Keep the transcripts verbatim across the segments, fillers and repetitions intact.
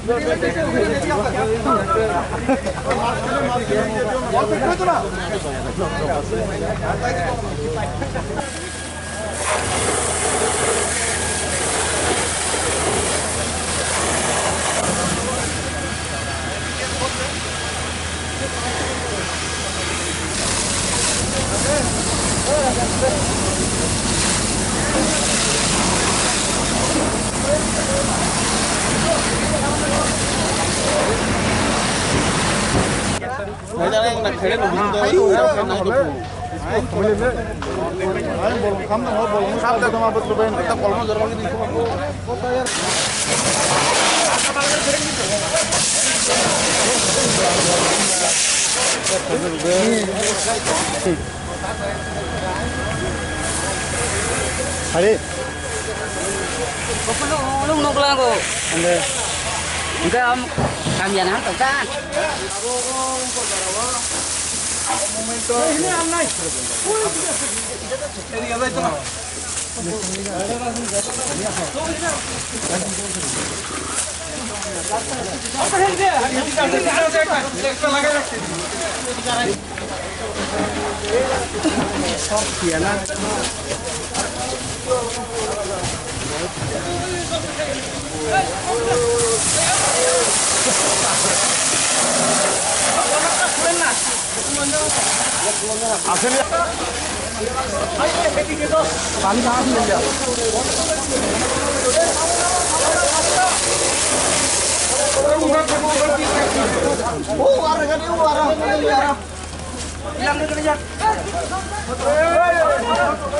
Hari. Kopulung, ulung nuklango. Ande. Enggak, Om. Kami anak tak kan.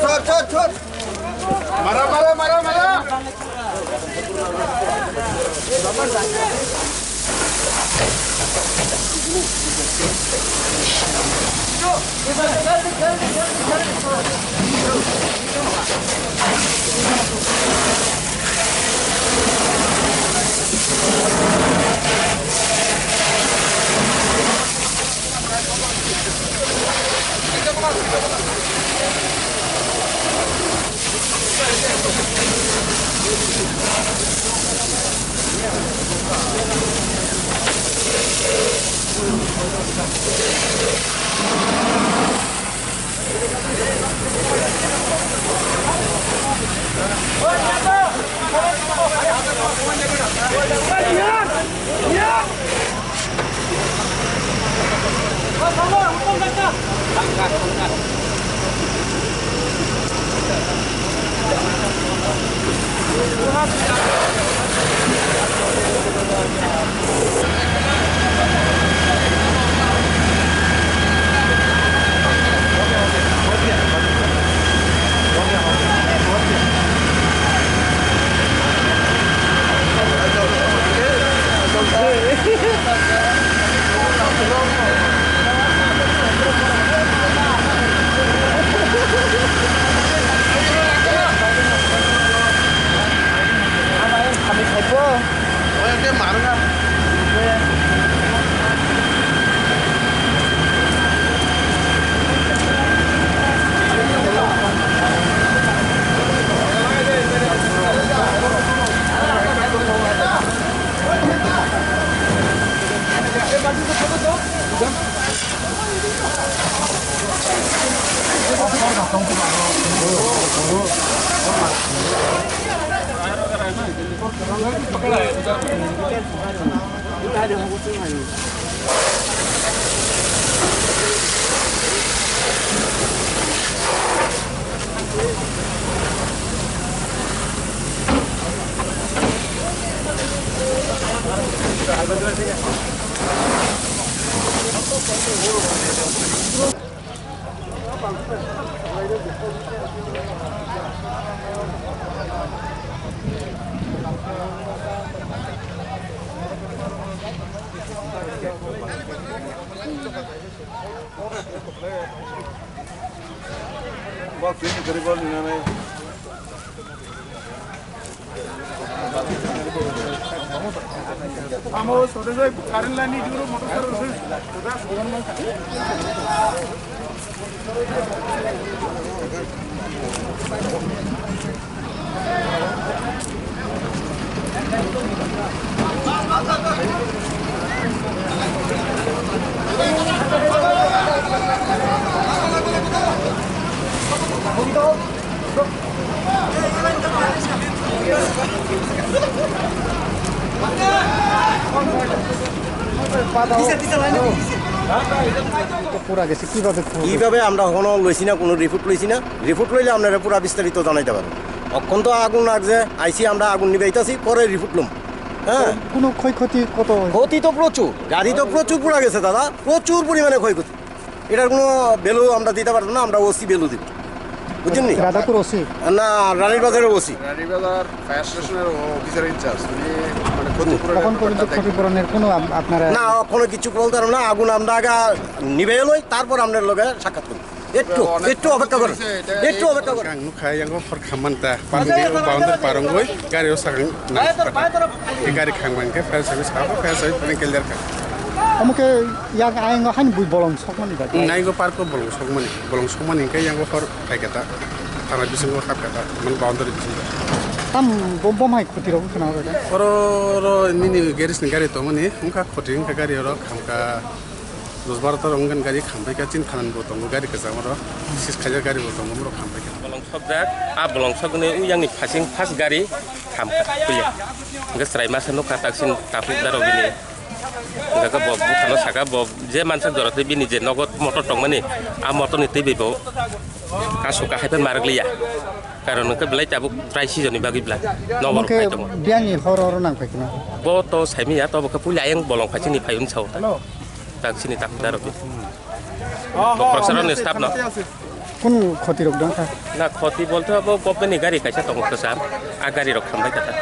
Chot, chot, chot. Mara, mara, mara, mara. Bak pini gari bol nina nai. Amo sode jai current line ni juro motor sar sar. পুরা গেছে, কিভাবে পুরা? কিভাবে আমরা এখনো লইছি না, কোনো রিপোর্ট লইছি না। রিপোর্ট লইলে আপনারা পুরা বিস্তারিত জানাইতে পারবো। অখন তো আগুন লাগছে, আইছি আমরা আগুন নিবাইতাছি, পরে রিপোর্ট লম। হ্যাঁ। কোনো ক্ষয়ক্ষতি কত হয়েছে? ক্ষতি তো প্রচুর, গাড়ি তো প্রচুর পুরা গেছে দাদা, প্রচুর পরিমাণে ক্ষয়ক্ষতি। এটার কোনো ভ্যালু আমরা দিতে পারতাম না, আমরা ওসি ভ্যালু দিব, বুঝছেন নি? রাধাপুর ওসি? না, রানীর বাজারের ওসি। রানীর বাজার ফায়ার স্টেশনের অফিসার ইনচার্জ, উনি মানে ক্ষতিপূরণের এখন পর্যন্ত ব্যাপারটা দেখেন। ক্ষতিপূরণের কোনো আপ-, আপনারা না, কোনো কিছু বলতে পারবো না। আগুন আমরা আগে নিভে লই, তারপর আপনার লগে সাক্ষাৎ করি। একটু, অনেক একটু অপেক্ষা করুন, হয়েছে, এটা একটু এই অপেক্ষা করুন। Ang nukha yango hor khammanta, parungwi, boundary parungwi, gari o sakang nang. Gari khangmang khe fire service kha, fire service phaikha. Omo khe yak ayang o haini bui bolong sokmani da? Naigo park o bolong sokmani, bolong sokmani khe yango hor phaikha ta, thana bisingo hapkha ta, man boundary bisingo. Tam bom, bom hai khoti rok khna rw da? Oro, oro nini garage ni gari tongmani, wngkha khoti wngkha gari oro khamkha. Dos baro tor wngkha gari khambai kha, chini thanan bo tongo gari kwcham oro, sis khaijak gari bo tongo, borok khambai kha. Bolong sokjak, a bolong sokni uyangni phasing first gari khamkha puila. Hwnkhe chwrai masa nukha taksin tapuk darok bini. Hwnkhe bo buphano saka bo je mansak jora tei bini je nogo motor tongmani, a motorni twi bai bo kasu kahai bai marwk liya. Karon hwnkhe belai tabuk trai season ni bagwi bla nogo Omo rok khe phai tongo. Biyangni horo horo nang phai khna? Bo to saimanya, to bo khe puila ayang bolong phaisingni phaiwi sao. Hello. Tak sini tak daro bi. Bo profesor ni staff no. Kun khoti rok dong kha? Na khoti bolte abo government ni gari kaisa tongo kwcham. A gari rok khambai kha ta.